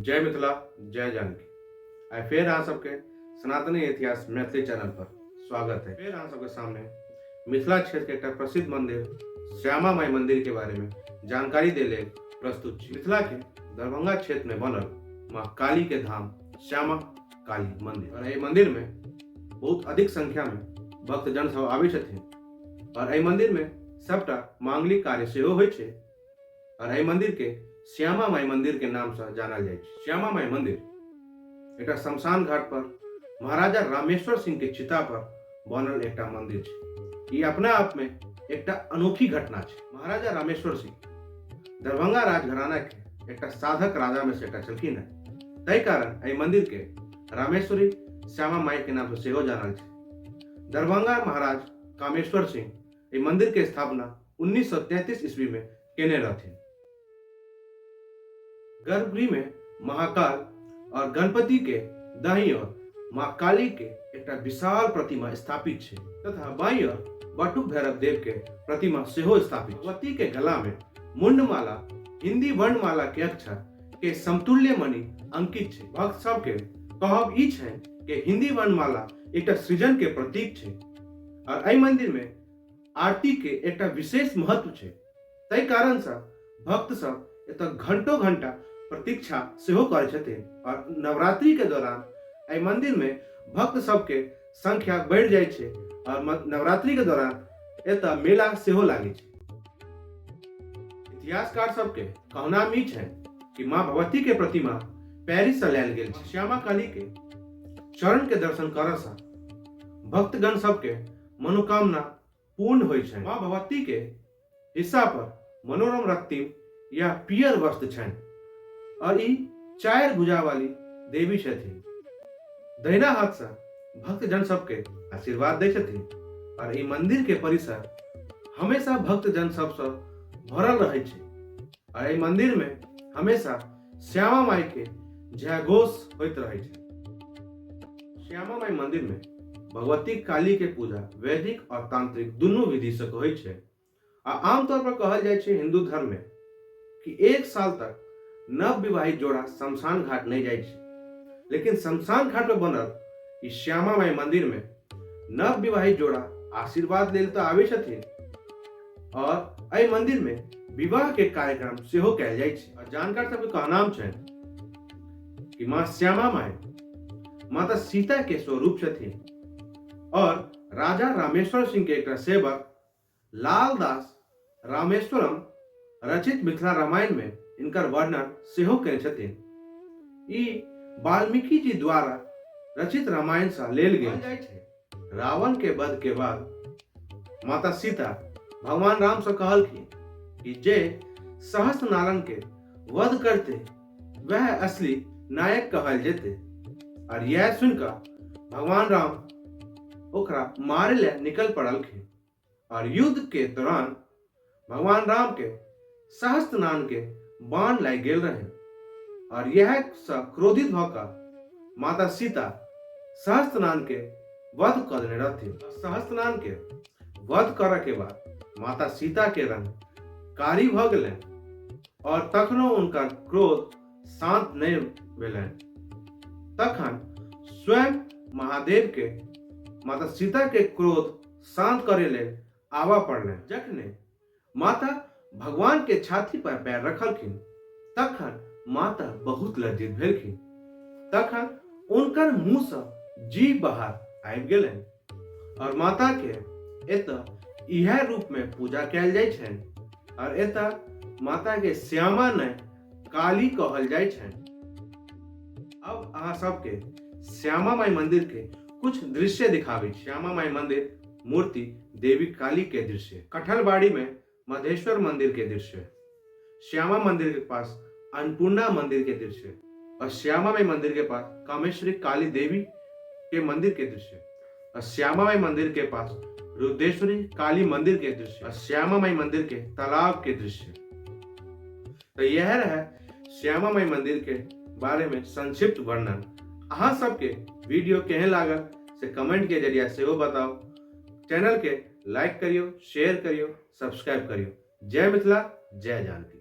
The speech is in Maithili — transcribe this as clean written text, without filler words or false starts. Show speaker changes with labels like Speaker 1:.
Speaker 1: जय मिथिला, जय जानकी। आइ फेर अहाँ सबके सनातनी इतिहास मैथिली चैनल पर स्वागत है। फेर अहाँ सबके सामने मिथिला क्षेत्र के एकटा प्रसिद्ध मंदिर श्यामा माई मंदिर के बारे में जानकारी दे लेल प्रस्तुत छी। मिथिला के दरभंगा क्षेत्र में बनल माँ काली के धाम श्यामा काली मंदिर, और एहि मंदिर में बहुत अधिक संख्या में भक्तजन सब आबै छथिन और एहि मंदिर में सबटा मांगलिक कार्य सेहो होइ छै और एहि मंदिर के श्यामा माई मंदिर के नाम से जानल जाइ छै। श्यामा माई मंदिर एकटा शमशान घाट पर महाराजा रामेश्वर सिंह के चिता पर बनल एकटा मंदिर छै। ई अपना आप में एकटा अनोखी घटना छै। महाराजा रामेश्वर सिंह दरभंगा राजघराना के एकटा साधक राजा में से एकटा छलखिन हेँ, ताहि कारण एहि मंदिर के रामेश्वरी श्यामा माई के नाम से सेहो जानल छै। दरभंगा महाराज कामेश्वर सिंह एहि मंदिर के स्थापना 1933 ईस्वी में केने रहथिन। गर्भगृह में महाकाल और गणपति के दाईं ओर मां काली के एकटा विशाल प्रतिमा स्थापित छै तथा बाईं ओर बटुक भैरव देव के प्रतिमा सेहो स्थापित। भगवती के गला में मुंडमाला हिंदी वर्णमाला के अक्षर के समतुल्य मणि अंकित छै। भक्त सब के कहब ई छै कि हिंदी वर्णमाला एकटा सृजन के प्रतीक छै और एहि मंदिर में आरती के एकटा विशेष महत्व छै, ताहि कारण से भक्त सब एतऽ घंटो घंटा प्रतीक्षा सेहो करै छथिन और नवरात्रि के दौरान एहि मंदिर में भक्त सबके संख्या बढ़ि जाइ छै और नवरात्रि के दौरान एतऽ मेला सेहो लागै छै। इतिहासकार सबके कहनाम ई छै कि माँ भगवती के प्रतिमा पेरिस से लायल गेल छै। श्यामा काली के चरण के दर्शन करऽ से भक्तगण सबके मनोकामना पूर्ण होइ छनि। माँ भगवती के हिस्सा पर मनोरम रक्तिम या पियर वस्त्र छनि और ई चारि भुजा वाली देवी छथिन। दहिना हाथ से भक्तजन सबके आशीर्वाद दै छथिन और ई मंदिर के परिसर हमेशा भक्तजन सबसँ भरल रहै छै और एहि मंदिर में हमेशा श्यामा माई के जयघोष होइत रहै छै। श्यामा माई मंदिर में भगवती काली के पूजा वैदिक और तांत्रिक दुनू विधि से होइ छै आ आमतौर पर कहल जाइ छै हिंदू धर्म में कि एक साल तक नव विवाहित जोड़ा शमशान घाट नहीं जाइ छै, लेकिन शमशान घाट पर बनल ई श्यामा माई मंदिर में नव विवाहित जोड़ा आशीर्वाद लेल तऽ आबै छथिन और एहि मंदिर में विवाह के कार्यक्रम सेहो कयल जाइ छै। और जानकार सबके कहनाम छनि कि माँ श्यामा माई माता सीता के स्वरूप छथिन और राजा रामेश्वर सिंह के एकटा सेवक लालदास रामेश्वरम रचित मिथिला रामायण में इनकर वर्णन सेहो केने छथिन। ई वाल्मीकि जी द्वारा रचित रामायण सँ लेल गेल छै। रावण के वध के बाद माता सीता भगवान राम से कहलखिन कि जे सहस्त्रनारायण के वध करते वह असली नायक कहल जेते, और यह सुनकर भगवान राम ओकरा मारे ले निकल पड़लखिन और युद्ध के दौरान भगवान राम के सहस्त्रनारायण के बाण लागि गेल रहे और यह सँ क्रोधित भऽ कऽ माता सीता सहस्त्रनारायण के वध कऽ देने रहथिन। सहस्त्रनारायण के वध करऽ के बाद माता सीता के रंग कारी भऽ गेलनि और तखनो हुनकर क्रोध शांत नहि भेलनि। तखन स्वयं महादेव के माता सीता के क्रोध शांत करे लेल आबऽ पड़लनि। जखने माता भगवान के छाती पर पैर रखलखिन तखन माता बहुत लज्जित भेलखिन। तखन उनकर मुंह सँ जीभ बाहर आबि गेलनि और माता के एतऽ इएह रूप में पूजा कयल जाइ छनि और एतऽ माता के श्यामा नहि काली कहल जाइ छनि। अब अहाँ सबके श्यामा माई मंदिर के कुछ दृश्य दिखाबै छी। श्यामा माई मंदिर मूर्ति देवी काली के दृश्य, कटहलबाड़ी में मधेश्वर मंदिर के दृश्य, श्यामा मंदिर के पास अन्नपूर्णा मंदिर के दृश्य और श्यामा माई मंदिर के पास कामेश्वरी काली देवी के मंदिर के दृश्य और श्यामा माई मंदिर के पास रुद्रेश्वरी काली मंदिर के दृश्य और श्यामा माई मंदिर के तालाब के दृश्य। तो यह रहे श्यामा माई मंदिर के बारे में संक्षिप्त वर्णन। अहाँ सबके वीडियो केहन लागल से कमेंट के जरिया सेहो बताओ। चैनल के लाइक करियो, शेयर करियो, सब्सक्राइब करियो। जय मिथिला, जय जानकी।